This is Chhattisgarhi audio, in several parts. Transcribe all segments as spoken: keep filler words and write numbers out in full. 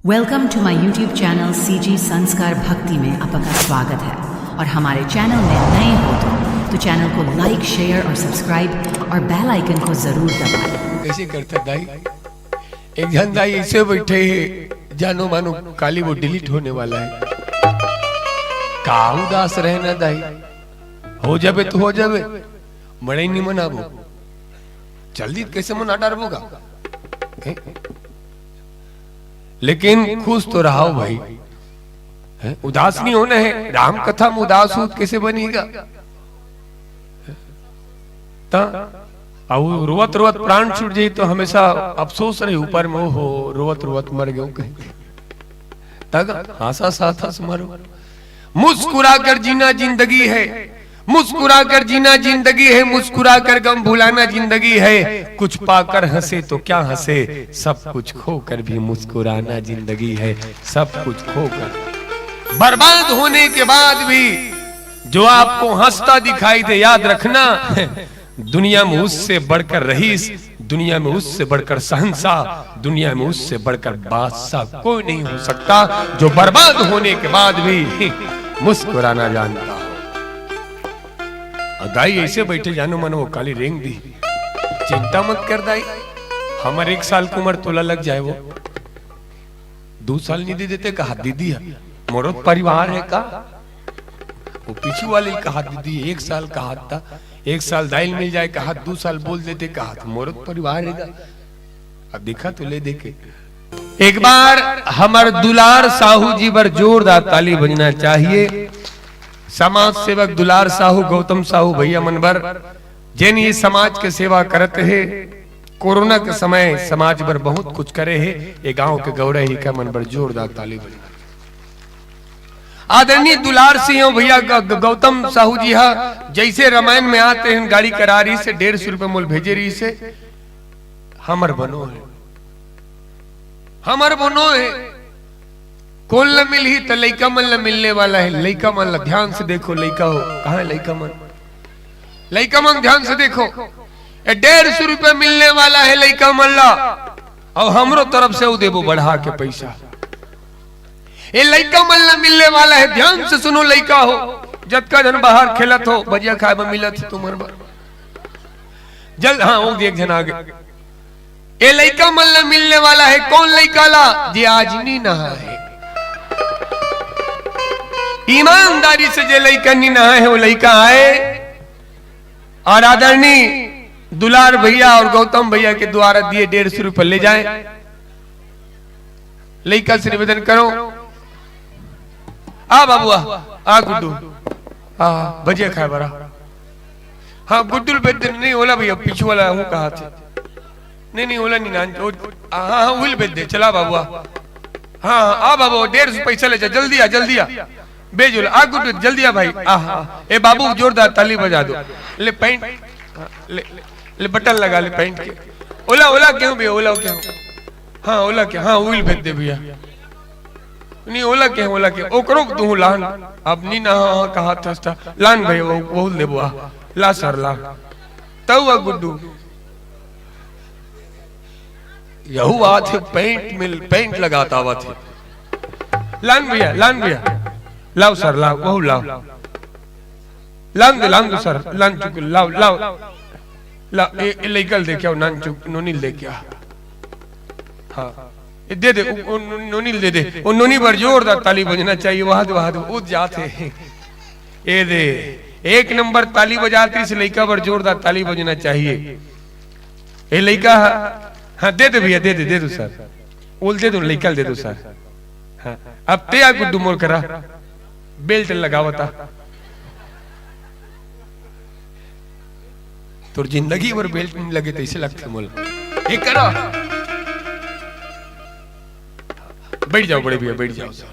Welcome to my YouTube channel C G संस्कार भक्ति में आपका स्वागत है। और हमारे चैनल में नए हो तो, तो चैनल को लाइक, शेयर और सब्सक्राइब और बेल आइकन को जरूर दबाएं। कैसे करता दाई? एक झन दाई ऐसे बैठे हे, जानो मानो काली वो डिलीट होने वाला है। का उदास रहना दाई, हो जाबे तो हो जाबे, मड़ई नहीं मनाबो, चल दी कैसे मना डारबो गा? हैं? लेकिन खुश तो रहो भाई, हैं? उदास नहीं होना है। राम कथा में उदास हो तो कैसे बनेगा? त अउ रोवत रोवत प्राण छूट जाई तो हमेशा अफसोस रही ऊपर में, "ओहो, रोवत रोवत मर गयो कहीं।" तक हंसा साथ हंस मरो। मुस्कुरा कर जीना जिंदगी है, मुस्कुरा कर जीना जिंदगी है, मुस्कुरा कर गम भुलाना जिंदगी है। कुछ पाकर हंसे तो क्या हंसे, सब कुछ खोकर भी मुस्कुराना जिंदगी है। सब कुछ खोकर, बर्बाद होने के बाद भी जो आपको हंसता दिखाई दे, याद रखना, दुनिया में उससे बढ़कर रईस, दुनिया में उससे बढ़कर शहंशाह, दुनिया में उससे बढ़कर बादशाह कोई नहीं हो सकता, जो बर्बाद होने के बाद भी मुस्कुराना जानता हो। अउ दाई ऐसे बैठे जानो मन वो काली रेंग दी। चिंता मत कर दाई, हमर एक साल के उम्र तोला लग जाए वो। दू साल नहीं दे देते कहा दीदी है, मोरो तो परिवार है का? वो पीछू वाले ही कहा दीदी, एक साल कहा था, एक साल दाई ल मिल जाए कहा, दू साल बोल देते कहा, तो मोरो तो परिवार है का? अब देखा तो ले देखे। एक बार हमर दुलार साहू जी बर जोरदार ताली बजना चाहिए। समाज सेवक दुलार साहू, गौतम साहू भैया मन बर, जेन ये समाज के सेवा करत हे, कोरोना के समय समाज बर बहुत कुछ करे हे, ये गांव के गौरव हिका मन बर जोरदार ताली बजा। आदरणीय दुलार सिंह भैया ग-, ग-, गौतम साहू जी हा, जैसे रामायण में आते हैं, गाड़ी करा रही से डेढ़ सौ रुपये मोल भेजे रही से, हमर बनो है, हमर बनो है। कौन ल मिलही? त लइका मन ल मिलने वाला है। लइका मन ल ध्यान से देखो, लइका हो, कहाँ है लइका मन? लइका मन ध्यान से देखो, ए डेढ़ सौ रुपये मिलने वाला है लइका मन ल, अउ हमरो तरफ से उ देबो बढ़ा के पैसा। ए लइका मन ल मिलने वाला है, ध्यान से सुनो लइका हो, जतका झन बाहर खेलत हो, भजिया खाए बर मिलत हे तुमन बर। जल, हाँ, वो एक झन आगे। ए लइका मन ल मिलने वाला है। कौन लइका ला? जे आज नी नहा है। ईमानदारी से जे लइका नी नहा है, वो लइका आए और आदरणीय दुलार भैया और गौतम भैया के द्वारा दिए डेढ़ सौ रुपये ले जाए। लइका से निवेदन करो, आ बाबू आ, आ गुड्डू, आ भजिया खाए बर आ। हाँ, गुड्डू ल भेज दे। नहीं, ओला भैया, पीछू वाला हूँ कहा थे। नहीं, नहीं, ओला नहीं नान, ओ, हाँ, हाँ, उही ल भेज दे, चला बाबू आ। हाँ, हाँ, आ बाबू, डेढ़ सौ पैसा ले जा, जल्दी आ, जल्दी आ। भेज ओला, आ गुड्डू, जल्दी आ भाई, आ, हाँ। ए बाबू, जोरदार ताली बजा दो। ले पैंट, हाँ, ले, ले बटन लगा ले पैंट के। ओला, ओला क्यों भैया, ओला क्यों? हाँ, ओला के, हाँ, उही ल भेज दे भैया। नहीं, ओला के, ओला के, ओकरो तू लान। अब नी ना, हाँ, हाँ, कहा था, था। लान भाई, वो, वो लेबो आ। ला सर, ला। तऊ आ गुड्डू। यहू बात है, पैंट मिल, पैंट लगाता आवत हे। लान भैया, लान भैया। लाओ सर, लाओ, वहू लाओ। लान दे, लान दे सर, लान चुक, लाओ, लाओ। ला, ए, ए लइका ल दे के आओ, नान चुक, नोनी ल दे के आ। हाँ। ए, दे दे, ओ, ओ, नो-, नोनी ल दे दे। ओ, नोनी बर जोरदार ताली बजना चाहिए, वहाँ दे, वहाँ दे, ओ जात हे। ए दे, एक नंबर ताली बजात हे, इस लइका बर जोरदार ताली बजना चाहिए। ए लइका, हाँ, दे दे भैया, दे दे, दे दो सर। ओल दे दो, लइका ल दे दो सर। हाँ, अब ते आ गुड्डू मोर करा, बेल्ट लगावता। तोर जिंदगी भर बेल्ट नहीं लगे, तैसे लगते मोल। ये करो। बैठ जाओ बड़े भैया, बैठ जाओ सर।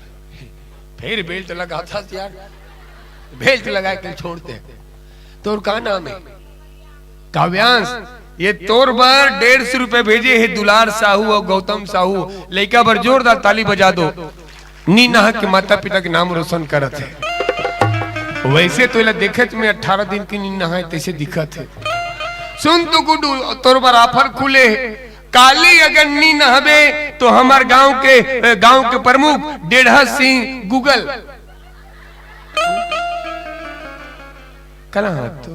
फिर बेल्ट लगाता यार, बेल्ट लगा के छोड़ते हैं। तोर का नाम है? काव्यांश। ये तोर बर डेढ़ सौ रुपए भेजे हे दुलार साहू और गौतम साहू। लइका बर जोरदार ताली बजा दो। नी नहा के माता पिता के नाम रोशन करत हे। वैसे तो एला देखे में अठारह दिन के नी नहाए तैसे दिखत हे। सुन तो गुड्डू, तोर बर offer खुले हे। काली अगर नी नहाबे तो हमर गांव के, अ, गांव के प्रमुख डेढ़ा सिंह गूगल। कला हाथ तो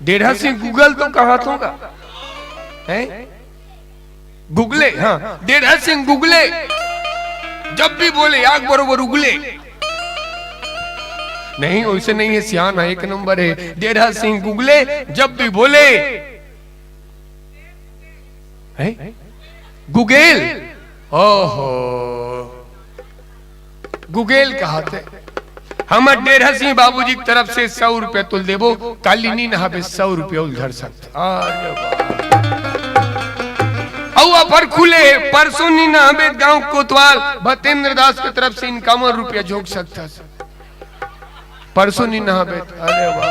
डेढ़ा सिंह गूगल तो कहा तो का है? गुगले, हाँ, डेढ़ा सिंह गुगले। जब भी बोले, आग बरोबर उगले। नहीं, वैसे नहीं है, सियान है, एक नंबर है। डेढ़ा सिंह गुगले, जब भी बोले, हैं? गुगेल, ओहो, गुगेल कहाथे। हमर डेढ़ा सिंह बाबूजी की तरफ से सौ रुपया तुल देबो, काली नी नहाबे सौ रुपया उल धर सकत। अरे वाह। अउ अफर खुले, परसों नी नहाबे गांव कोतवाल भतेंद्र दास के तरफ से इनकावन रुपया झोंक सकत। परसों नी नहाबे, अरे वाह,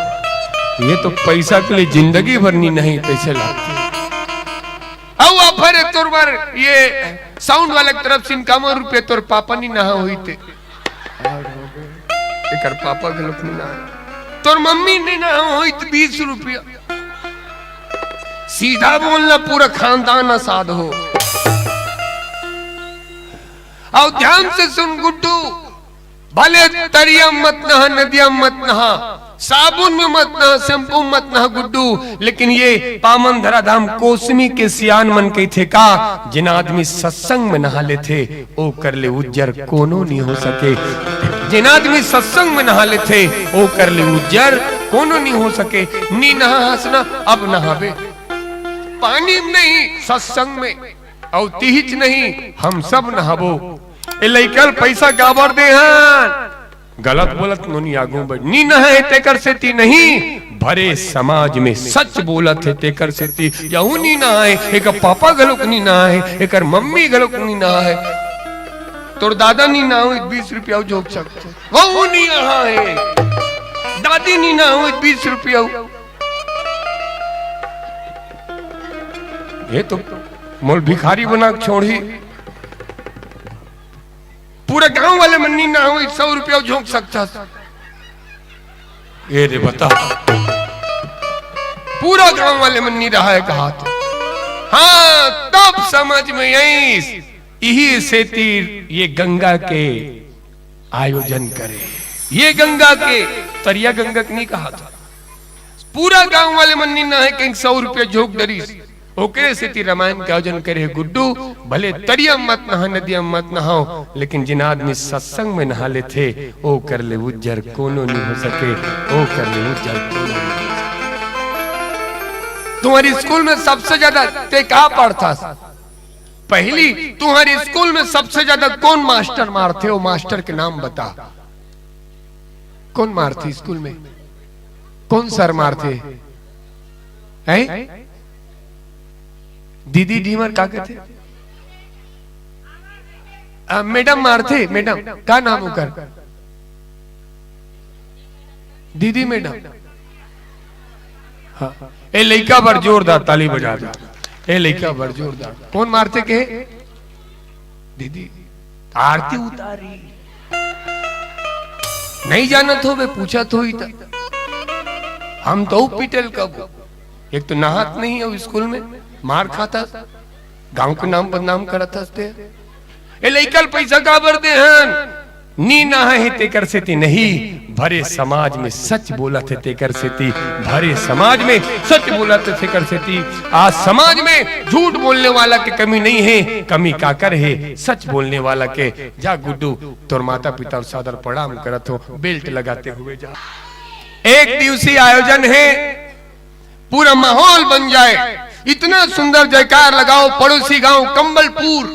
ये तो पैसा के लिए जिंदगी भर नी नहाही तैसे लागथे। अउ अफर तोर बर ये साउंड वाला के तरफ से इनकावन रुपया तोर पापा नी नहा होही ते। एकर पापा घलोक नी नहा, तोर मम्मी नी नहा होही ते बीस रुपया। सीधा बोलना, पूरा खानदान असाध हो। अउ ध्यान से सुन गुड्डू, भले तरिया मत नहा, नदिया मत नहा, साबुन में मत नहा, शैम्पू मत नहा गुड्डू, लेकिन ये पावन धराधाम कोसमी के सियान मन कहिथे का, जेन आदमी सत्संग में नहा लेथे, ओकर ले उज्जर कोनो नी हो सके। जेन आदमी सत्संग में नहा लेथे, ओकर ले उज्जर कोनो नी हो सके। नी नहा हस ना, अब नहाबे। पानी में नहीं, सत्संग में। अउ तिहिच नहीं, हम सब नहाबो। ए लइका ल पैसा काबर दे हन? गलत बोलत नोनी आगू बढ़। नी नहाए तेकर सेती नहीं, भरे समाज में सच बोलत हे तेकर सेती। यहू नी नहाए, एकर पापा घलोक नी नहाए, एकर मम्मी घलोक नी नहाए। तोर दादा नी नहाए, बीस रुपया झोंक सकथे। वहू नी नहाए। दादी नी नहाए, बीस रुपया। ये तो मोल भिखारी बना के छोड़ही। पूरा गांव वाले मन नी नहाए, सौ रुपया झोंक सकथस। ये रे बता, पूरा गांव वाले मन नी नहाए कहाथे। हाँ, तब समझ में आइस, इही सेती ये गंगा के आयोजन करे। ये गंगा के, तरिया गंगा के नी कहाथे। पूरा गांव वाले मन नी नहाए, कहीं सौ रुपया झोंक डरिस। ओकरे सेती रामायण के आयोजन करे हे गुड्डू। भले तरिया मत नहा, नदिया मत नहाओ, लेकिन जिन आदमी सत्संग में नहा लेथे, ओकर ले उज्जर कोनो नी हो सके, ओकर ले उज्जर कोनो नी हो सके। तुम्हारी स्कूल में सबसे ज्यादा ते का पढ़थस? पहली, तुम्हारी स्कूल में सबसे ज्यादा कौन मास्टर मारथे? वो मास्टर के नाम बता। कौन मारथे स्कूल में? कौन सर मारथे? हैं? दीदी ढीमर का कथे? आ, मैडम मारथे, मैडम, का नाम ओकर? दीदी मैडम। हाँ। ए लइका बर जोरदार ताली बजा दे। ए लइका बर जोरदार। कौन मारथे के? दीदी। आरती उतारी। नहीं जानत होबे, पूछत होही त। हम तो पिटेल कब। एक तो नहात नहीं हो स्कूल में, मार खाता, गांव के नाम बदनाम करत हस ते। ए लइका ल पैसा काबर दे हन? नी नहाए हे तेकर सेती नहीं, भरे समाज में सच बोलत हे तेकर सेती, भरे समाज में सच बोलत हे तेकर सेती। आज समाज में झूठ बोलने वाला के कमी नहीं है, कमी काकर है? सच बोलने वाला के। जा गुड्डू, तोर माता पिता ल सादर प्रणाम करत हो, बेल्ट लगाते हुए जा। एक दिवसीय आयोजन है, पूरा माहौल बन जाए। इतना सुंदर जयकार लगाओ, पड़ोसी गांव कंबलपुर।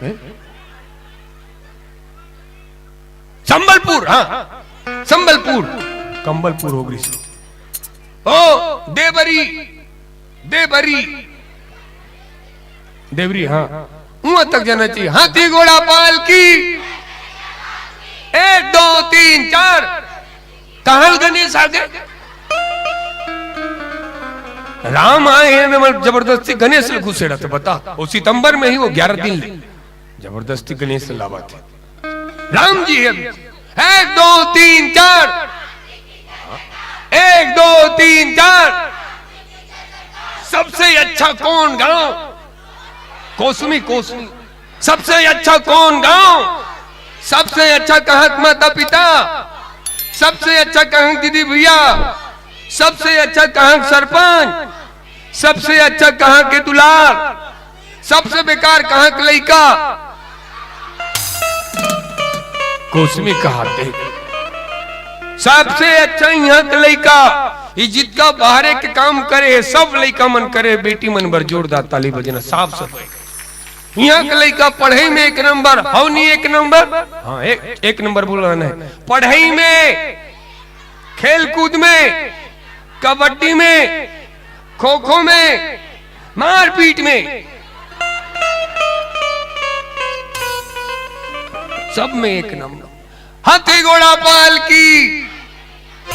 हैं? संबलपुर, हाँ, संबलपुर, कंबलपुर हो गई। ओ देवरी, देवरी, देवरी, हाँ, वहां तक जाना चाहिए। हाथी घोड़ा पाल की, एक, दो, तीन, चार। कहां ले गणेश आ गए? राम आए हैं, मैं जबरदस्ती गणेश ले घुसेड़ा, तो बता, वो सितंबर में ही वो ग्यारह दिन ले जबरदस्ती गणेश ले लावा थे। राम जी है, एक, दो, तीन, चार, एक, दो, तीन, चार। सबसे अच्छा कौन गांव? कोसमी, कोसमी। सबसे अच्छा कौन गांव? सबसे अच्छा कहां के माता पिता? सबसे अच्छा कहां के दीदी भैया? सबसे अच्छा कहां के सरपंच? सबसे अच्छा कहां के दुलार? सबसे बेकार कहां के लइका? कोसमी कहाथे, सबसे अच्छा इहां के लइका, ये जितका बाहरे के काम करे हे, सब लइका मन करे, बेटी मन बर जोरदार ताली बजना, साफ सफाई। इहां के लइका पढ़ई में एक नंबर, हव नी एक नंबर? हां, एक, एक नंबर बोलना हे। पढ़ई में, खेलकूद में, कबड्डी में, खो-खो में, मारपीट में, सब में एक नंबर। हाथी घोड़ा पाल की।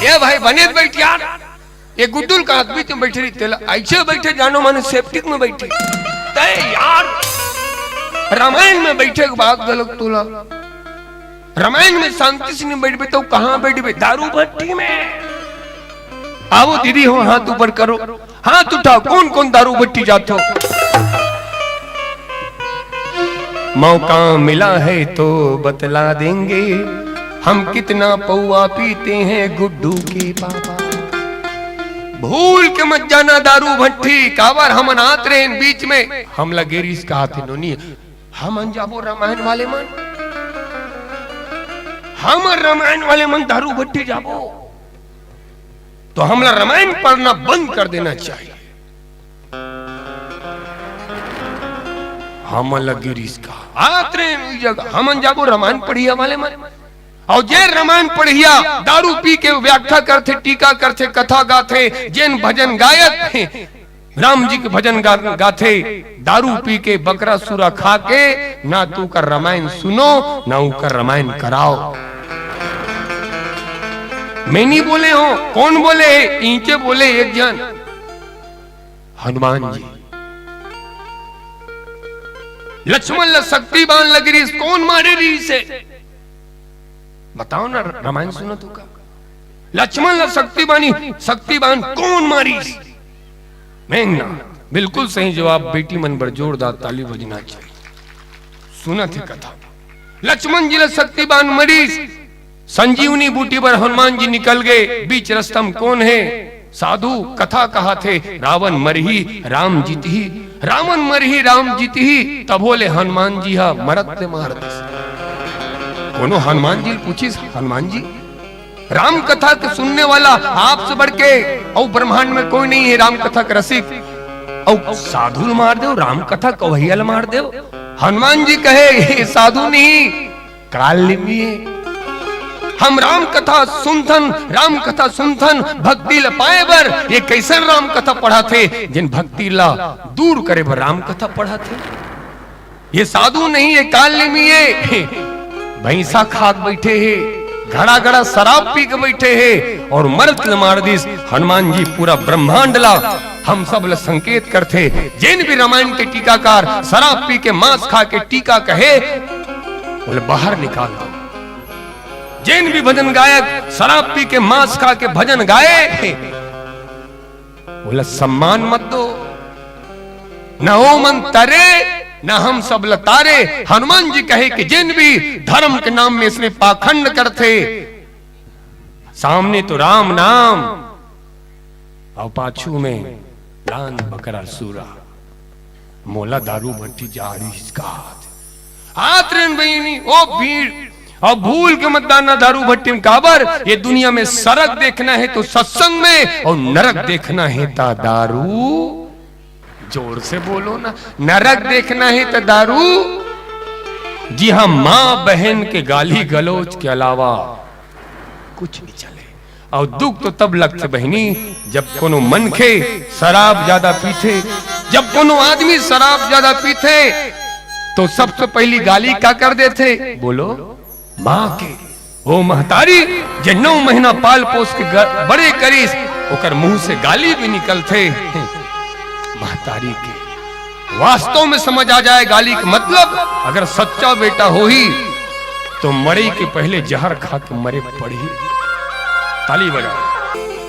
ए भाई, बने बइठ यार। ए गुड्डू ल कहां बीच में बइठे रही, तेला अइसे बइठे जानो माने सेप्टिक में बइठे। तय यार, रामायण में बइठे के बाद घलोक तोला, रामायण में शांति से नहीं बइठबे तो कहां बइठबे? दारू भट्टी में। आवो दीदी हो, हाथ ऊपर करो, हाथ उठाओ, कौन कौन दारू भट्टी जाथो? मौका मिला है तो बतला देंगे, हम कितना पौवा पीते हैं गुड्डू के पापा। भूल के मत जाना दारू भट्टी, काबर हमन आत रहेन बीच में, हमला गे रिहिस कहाथे नोनी, हमन जाबो रामायण वाले मन, हमर रामायण वाले मन दारू भट्टी जाबो, तो हमला रामायण पढ़ना बंद कर देना चाहिए। हमन ला गे रिहिस का आत रे उही जगह, हमन जाबो रामायण पढ़िया वाले मन। अउ जे रामायण पढ़िया दारू पी के व्याख्या करथे, टीका करथे, कथा गाथे, जेन भजन गायक हे, राम जी के भजन गा-, गाथे, दारू पी के बकरा सुरा खा के, ना तो ओकर रामायण सुनो, ना ओकर रामायण कराओ। मैं नहीं बोले हो, कौन बोले हे? इंचे बोले एक जन, हनुमान जी। लक्ष्मण ला शक्ति बाण लग रिहिस, कौन मारे रिहिस हे? बताओ ना, रामायण सुनत हो का? लक्ष्मण ला शक्ति बानी, शक्ति बाण कौन मारिस? मेघनाथ। बिल्कुल सही जवाब, बेटी मन बर जोरदार ताली बजना चाहिए। सुनत हे कथा, लक्ष्मण जी ला शक्ति बाण मरिस, संजीवनी बूटी बर हनुमान जी निकल गे, बीच रस्ता म कौन हे? साधु कथा कहाथे, रावण मरही राम जीतही, रावण मरही राम जीतही, तभो ले हनुमान जी ह मरत ले मार देस। कोनो हनुमान जी ल पूछिस, हनुमान जी, राम कथा के सुनने वाला आपसे बढ़ के अउ ब्रह्मांड में कोई नहीं है, राम कथा के रसिक। अउ साधु ल मार देव, राम कथा कवैया ल मार देव। हनुमान जी कहे, ये साधु नहीं, काल निमिये। हम राम कथा सुनथन, राम कथा सुनथन भक्ति ल पाए बर, ये कइसन राम कथा पढ़ाथे, जेन भक्ति ल दूर करे बर राम कथा पढ़ाथे? ये साधु नहीं, ये काल निमिये। भैंसा खात बैठे हे, घड़ा घड़ा शराब पी के बैठे हे अउ मरत ल मार दिस। हनुमान जी पूरा ब्रह्मांड ला, हम सब ला संकेत करथे। जेन भी रामायण के टीकाकार शराब पी के, मांस खा के टीका कहे, ओला बाहर निकाल दो। जेन भी भजन गायक शराब पी के, मांस खा के भजन गाए, ओला सम्मान मत दो। न ओमन तरे, न हम सब ल तारे। हनुमान जी कहे कि जेन भी धर्म के नाम में इसने पाखंड करथे, सामने तो राम नाम अउ पाछू में लांद बकरा सुरा। मोला दारू भट्टी जा रिहिस का हाथ। हाथ रेन बहिनी, ओ भीड़, अउ भूल के मत जाना दारू भट्टी में, काबर ये दुनिया में सरग देखना हे तो सत्संग में, अउ नरक देखना हे त दारू। जोर से बोलो ना, नरक देखना हे त दारू। जी हां, मां बहन के गाली गलौज के अलावा कुछ नहीं चले। अउ दुख तो तब लगथे बहिनी, जब कोनो मनखे शराब ज्यादा पीथे, जब कोनो आदमी शराब ज्यादा पीथे, तो सबसे पहली गाली का कर देथे? बोलो, मां के। ओ महतारी, जे नौ महीना पाल पोस के ग-, बड़े करिस, ओकर मुंह से गाली भी निकलथे। महतारी के वास्तव में समझ आ जाए गाली के मतलब, अगर सच्चा बेटा होही, तो मरे के पहले जहर खा के मरे पड़ही। ताली बजाओ।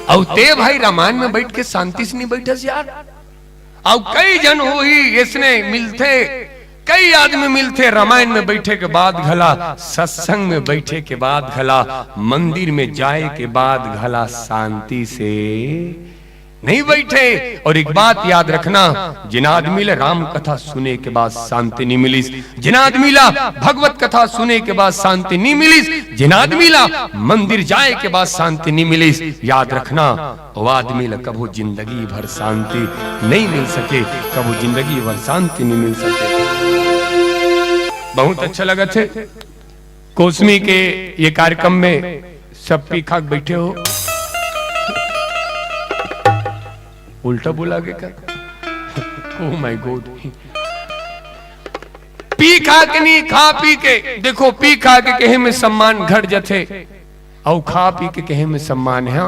अउ ते भाई रामायण में बैठ के शांति से नहीं बैठस यार। अउ कई झन होही, अइसने मिलथे, कई आदमी मिलथे, रामायण में बइठे के बाद घला, सत्संग में बइठे के बाद घला, मंदिर में जाए के बाद घला शांति से नइ बइठे। अउ एक बात याद रखना, जिन आदमी ला राम कथा सुने के बाद शांति नइ मिलिस, जिन आदमी ला भगवत कथा सुने के बाद शांति नइ मिलिस, जिन आदमी ला मंदिर जाए के बाद शांति नइ मिलिस, याद रखना, वो आदमी ला कभू जिंदगी भर शांति नइ मिल सके, कभू जिंदगी भर शांति नइ मिल सके। बहुत अच्छा लगथे कोसमी के ये कार्यक्रम में सब पी खा के बइठे हो। उल्टा बोला गे का? Oh my God। पी खा के नहीं, खा पी के। देखो, पी खा के कहे में सम्मान घट जथे, अउ खा पी के कहे में सम्मान हे।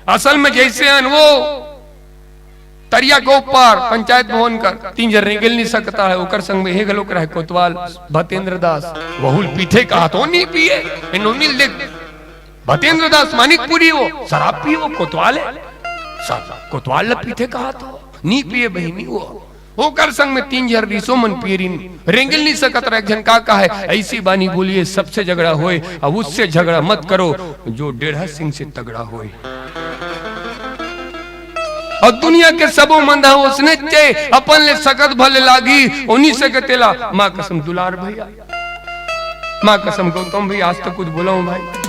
असल में जइसे हन वो तरिया के ऊपर पंचायत भवन कर तीन जन रेंगेल नइ सकत हे, ओकर संग में हे घलोक रहे कोतवाल भतेंद्र दास, वहू ल पीथे कहा तो नइ पिए, ए नोनी ल देख, भतेंद्र दास मानिकपुरी वो शराब पिए, वो कोतवाल हे, साला कोतवाल ल पीथे कहा तो नइ पिए बहिनी वो। ओकर संग में तीन झन रिसो मन पीरिन, रेंगेल नइ सकत रहे। एक झन का कहे, ऐसी बानी बोलिए सबसे झगड़ा होए, अब उससे झगड़ा मत करो जो डेढ़ा सिंह से तगड़ा होए। अउ दुनिया के सबो मंदहा ओसने चे, अपन ले सकत भले लागी, ओ नइ सकत तेला, माँ कसम दुलार भैया, माँ कसम गौतम भैया, आज तक कुछ बोला हूँ भाई।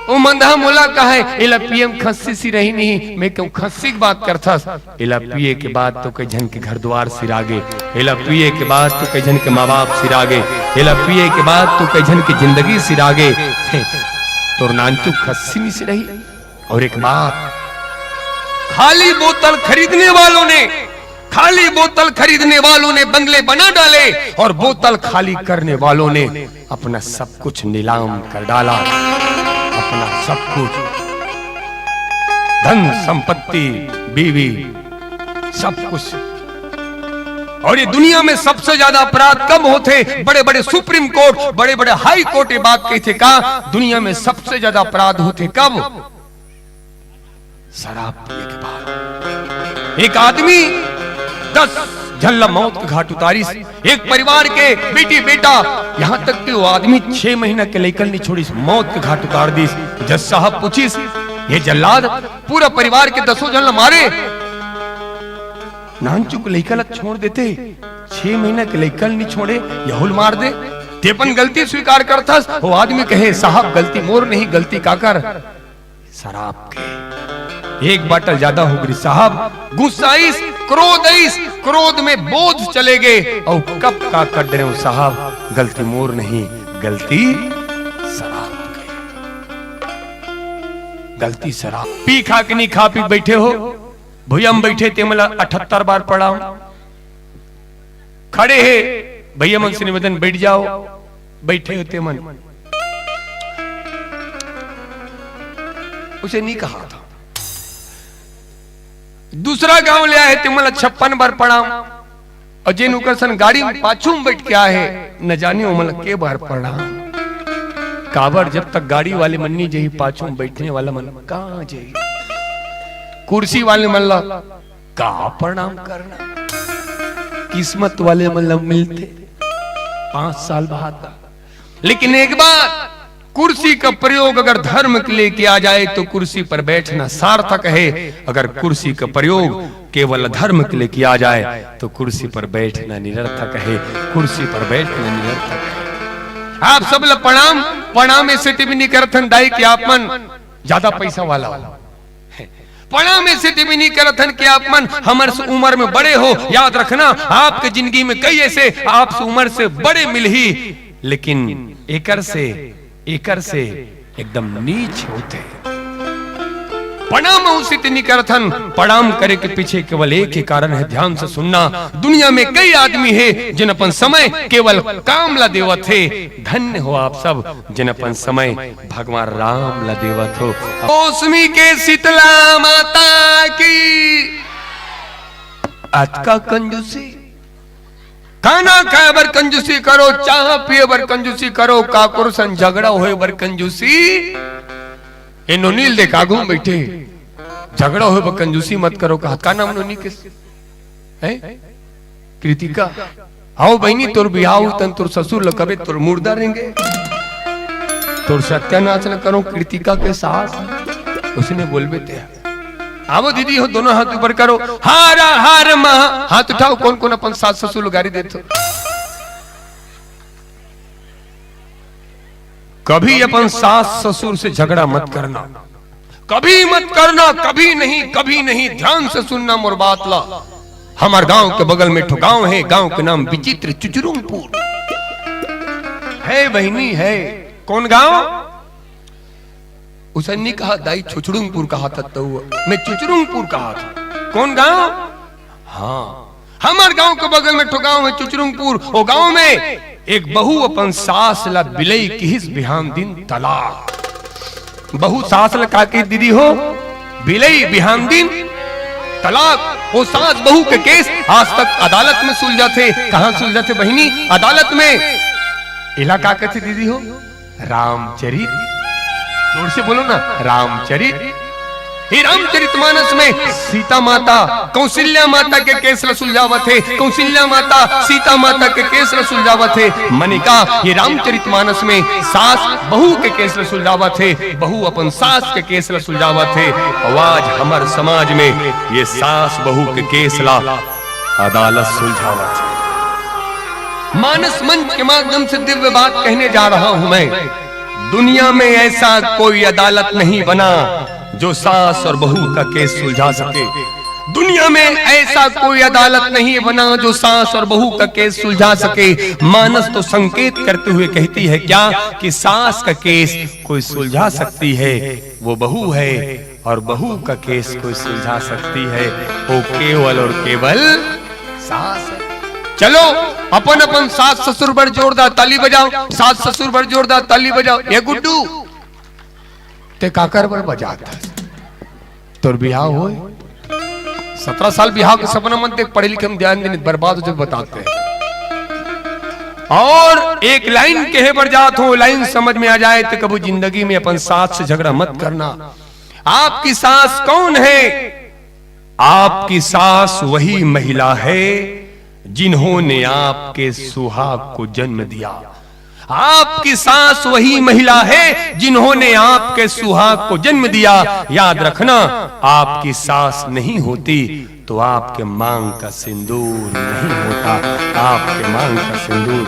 ओ मंदहा मोला कहे, एला पीएम खस्सी सिरही नहीं, मैं कहूँ खस्सी के बात करथस। एला पिए के बाद तो कई झन के घर दुवार सिरागे, एला पिए के बाद तो कई झन के माँ बाप सिरागे, एला पिए के बाद तो कई झन के जिंदगी सिरागे। हे, तोर नानचुक खस्सी नइ सिरही। और एक बात, खाली बोतल खरीदने वालों ने, खाली बोतल खरीदने वालों ने बंगले बना डाले और बोतल खाली करने वालों ने अपना सब कुछ नीलाम कर डाला, अपना सब कुछ, धन संपत्ति, बीवी, सब कुछ। और ये दुनिया में सबसे ज्यादा अपराध कब होथे? बड़े बड़े सुप्रीम कोर्ट, बड़े बड़े हाई कोर्ट ये बात कहिथे का दुनिया में सबसे ज्यादा अपराध होथे कब? शराब पिए के बाद। एक आदमी दस झन ला मौत के घाट उतारिस। एक परिवार के बेटी बेटा, यहाँ तक कि वो आदमी छह महीना के लइका ल नइ छोड़िस, मौत के घाट उतार दिस। जज साहब पूछिस, ये जल्लाद पूरा परिवार के दसों झन ला मारे, नानचुक लइका ला छोड़ देते, छह महीना के लइका ल नइ छोड़े, यहू ल मार दे। ते अपन गलती स्वीकार करथस। वो आदमी कहे, साहब गलती मोर नहीं, गलती काकर? शराब के एक बाटल ज्यादा हो गिस साहब, गुस्सा आइस, क्रोध आइस, क्रोध में बोध चले गे, अउ कब का कर डरेंव साहब, गलती मोर नहीं, गलती शराब के, गलती शराब। पी खा के नइ खा पी बइठे हो, भुइयां म बइठे तेमन ला अठहत्तर बार प्रणाम। खड़े हे भैया मन से निवेदन, बैठ जाओ। बैठे हो तेमन, उसे नहीं कहा था। दूसरा गांव ले आए हे, तेमन ला छप्पन बार प्रणाम। अउ जेन उकर सन गाड़ी म पाछू म बइठ के आए हे, न जाने ओमन ला के बार प्रणाम। काबर जब तक गाड़ी वाले मन नहीं जही, पाछू म बइठने वाला मन कहाँ जही? कुर्सी वाले मन ला का प्रणाम करना, किस्मत वाले मन ला मिलथे पांच साल बाद। लेकिन एक बात, कुर्सी का प्रयोग अगर धर्म के लिए किया जाए तो कुर्सी पर बैठना सार्थक है। अगर कुर्सी का प्रयोग केवल धर्म के लिए किया जाए तो कुर्सी पर बैठना निरर्थक है, कुर्सी पर बैठना निरर्थक है। आप सब ला प्रणाम। प्रणाम ऐसे भी नहीं करथन दाई कि आप मन ज्यादा पैसा वाला हो। प्रणाम ऐसे भी नहीं करथन कि आप मन हमर से उम्र में बड़े हो। याद रखना, आपके जिंदगी में कई ऐसे आपसे उम्र से बड़े मिलही, लेकिन एकर से, एकर से एकदम नीच होथे। प्रणाम उचित नहीं करथन। प्रणाम करे के पीछे केवल एक ही कारण है, ध्यान से सुनना। दुनिया में कई आदमी हे जिन अपन समय केवल काम ला देवत हे। धन्य हो आप सब जिन अपन समय भगवान राम ला देवत हो। मौसमी के शीतला माता की। अतका कंजूसी, खाना खाए बर कंजूसी करो, चाह पिए बर कंजूसी करो, काकुर सन झगड़ा होए बर कंजूसी। ए नोनी ल देख आगू में बैठे, झगड़ा होए बर कंजूसी मत करो, कहा का नाम नोनी के? हैं? कृतिका, आओ बहिनी, तोर बिहाव होही तन तोर ससुर ल कबे तोर मुर्दा रेंगे। तोर सत्यानाश ल करो कृतिका के सास। उसने बोलबे ते। आवो दीदी हो, दोनों हाथ ऊपर करो। हारा हार महा, हाथ उठाओ, कौन कौन अपन सास ससुर ल गारी देथो। कभी अपन सास ससुर से झगड़ा मत करना, कभी मत करना, कभी नहीं, कभी नहीं। ध्यान से सुनना मोर बात ला। हमर गांव के बगल में ठो गांव है, गांव के नाम विचित्र चुचुरुंगपुर है बहिनी, है। कौन गांव? उसन नी कहा दाई, छुचुरुंगपुर कहा था तो मैं चुचुरुंगपुर कहा था। कौन गांव? हाँ, हमर गांव के बगल में ठो गांव है चुचुरुंगपुर। ओ गांव में एक बहू अपन सास ला बिलई किहिस बिहान दिन तलाक। बहू सास ला का कही दीदी हो? बिलई बिहान दिन तलाक। ओ सास बहू के केस आज तक अदालत में सुलझाथे। कहाँ सुलझाथे बहिनी? अदालत में। एला का कथे दीदी हो? रामचरित। जोर से बोलो ना, रामचरित। ये रामचरित मानस में सीता माता कौशल्या माता के केस ल सुलझावत हे, कौशल्या माता सीता माता के केस ल सुलझावत हे। मने का ये रामचरित मानस में सास बहू के केस ल सुलझावत हे, बहू अपन सास के केस ल सुलझावत हे। अउ आज हमर समाज में ये सास बहू के केस ला अदालत सुलझावत हे। मानस मंच के माध्यम से दिव्य बात कहने जा रहा हूं मैं। दुनिया में ऐसा कोई अदालत नहीं बना जो सास और बहू का केस सुलझा सके। दुनिया में ऐसा कोई अदालत नहीं बना जो सास और बहू का केस सुलझा सके। मानस तो संकेत करते हुए कहती है क्या कि सास का केस कोई सुलझा सकती है, वो बहू है, और बहू का केस कोई सुलझा सकती है, वो केवल और केवल सास है। चलो, अपन अपन सास ससुर बर जोरदार ताली बजाओ, सास ससुर बर जोरदार ताली बजाओ। ये गुड्डू, ते काकर बर बजात हस? तोर बिहाव होय? सत्रह साल बिहाव के सपना मत देख, पढ़े लिखे में ध्यान देने, बर्बाद हो जब बताते हैं। और एक लाइन कहे बर जात हूं, लाइन समझ में आ जाए तो कभी जिंदगी में अपन सास से झगड़ा मत करना। आपकी सास कौन है? आपकी सास वही महिला है जिन्होंने आपके सुहाग को जन्म दिया। आपकी सास वही महिला है जिन्होंने आपके सुहाग को जन्म दिया। याद रखना, आपकी सास नहीं होती तो आपके मांग का सिंदूर नहीं होता। आपके मांग का सिंदूर।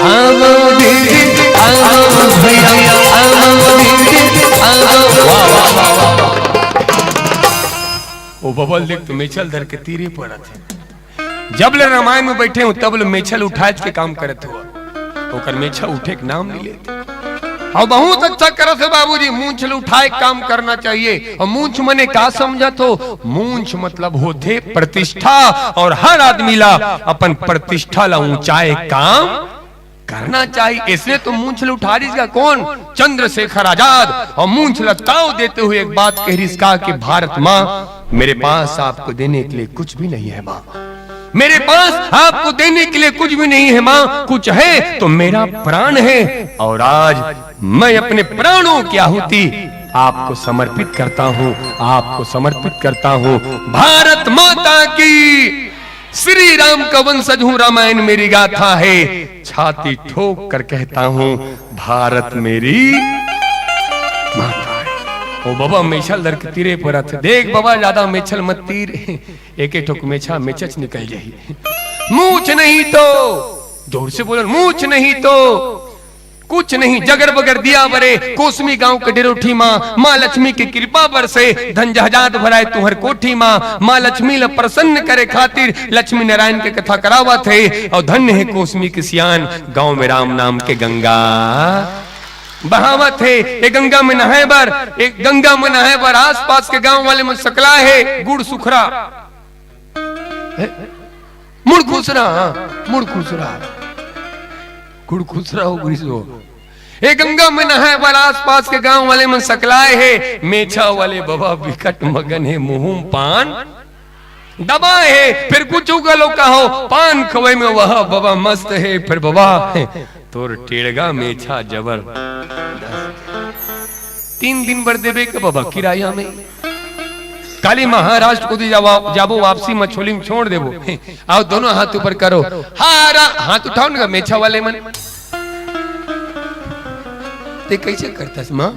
आओ दीदी, आओ भैया, आओ दीदी, आओ। वाह, वाह, वाह, वाह। ओ बबल देख, तो मेछल धर के तीरे पड़त हे। जब ले रामायण में बैठे हूं, तब ले मेछल उठाए के काम करत हो। ओकर मेछा उठे के नाम नहीं लेते। और बहुत अच्छा करत हो बाबूजी, मूंछ ल उठाए के काम करना चाहिए। और मूंछ मने का समझत हो? मूंछ मतलब होथे प्रतिष्ठा, और हर आदमी ला अपन प्रतिष्ठा ला ऊंचाए काम करना चाहिए। इसने तो मूंछ ल उठा रिस का कौन? चंद्रशेखर आजाद। और मूंछ ल ताव देते हुए एक बात कह रिस का कि भारत माँ, मेरे पास आपको देने के लिए कुछ भी नहीं है माँ, मेरे पास आपको देने के लिए कुछ भी नहीं है माँ, कुछ है तो मेरा प्राण है। और आज मैं अपने प्राणों की आहुति आपको समर्पित करता हूँ, आपको समर्पित करता हूँ। भारत माता की, श्री राम का वंशज हूँ, रामायण मेरी गाथा है, छाती ठोक कर कहता हूँ, भारत मेरी माता है। ओ बाबा, मेछल धर के तीरे पड़त हे। देख बाबा, ज्यादा मेछल मत तीर, एक एक ठोक मेछा मेछच निकल जाही। मूछ नहीं तो, जोर से बोलो, मूछ नहीं तो कुछ नहीं, जगर बगर दिया बरे, कोसमी गांव के डेरोठी माँ, माँ लक्ष्मी की कृपा बरसे, धन जहाजात भराए तुहर कोठी माँ। माँ लक्ष्मी ल प्रसन्न करे खातिर लक्ष्मी नारायण के कथा करावत हे। और धन्य है कोसमी के सियान, गांव में राम नाम के गंगा बहावत हे। ए गंगा में नहाए बर, ए गंगा में नहाए बर आसपास के गांव वाले मन सकलाए हे गुड़ सुखरा। हे? मुड़ खुसरा, हाँ, मुड़ खुसरा। गुड़ खुसरा हो गुड़ी सो। ए गंगा में नहाए बर आसपास के गांव वाले मन सकलाए हे, मेछा वाले बबा बिकट मगन हे, मुंह म पान दबाए हे, फिर कुछ उगलो कहो, पान खवई में वह बबा मस्त हे, फिर बबा तोर टेड़गा मेछा जबरदस्त। तीन दिन बर देबे के बबा किराया में। काली महाराष्ट्र कोती जाबो, वापसी म छोलिंग छोड़ देबो। आओ, दोनों हाथ ऊपर करो। हारा, हाथ उठाओ ना, मेछा वाले मन। ते कइसे करथस माँ?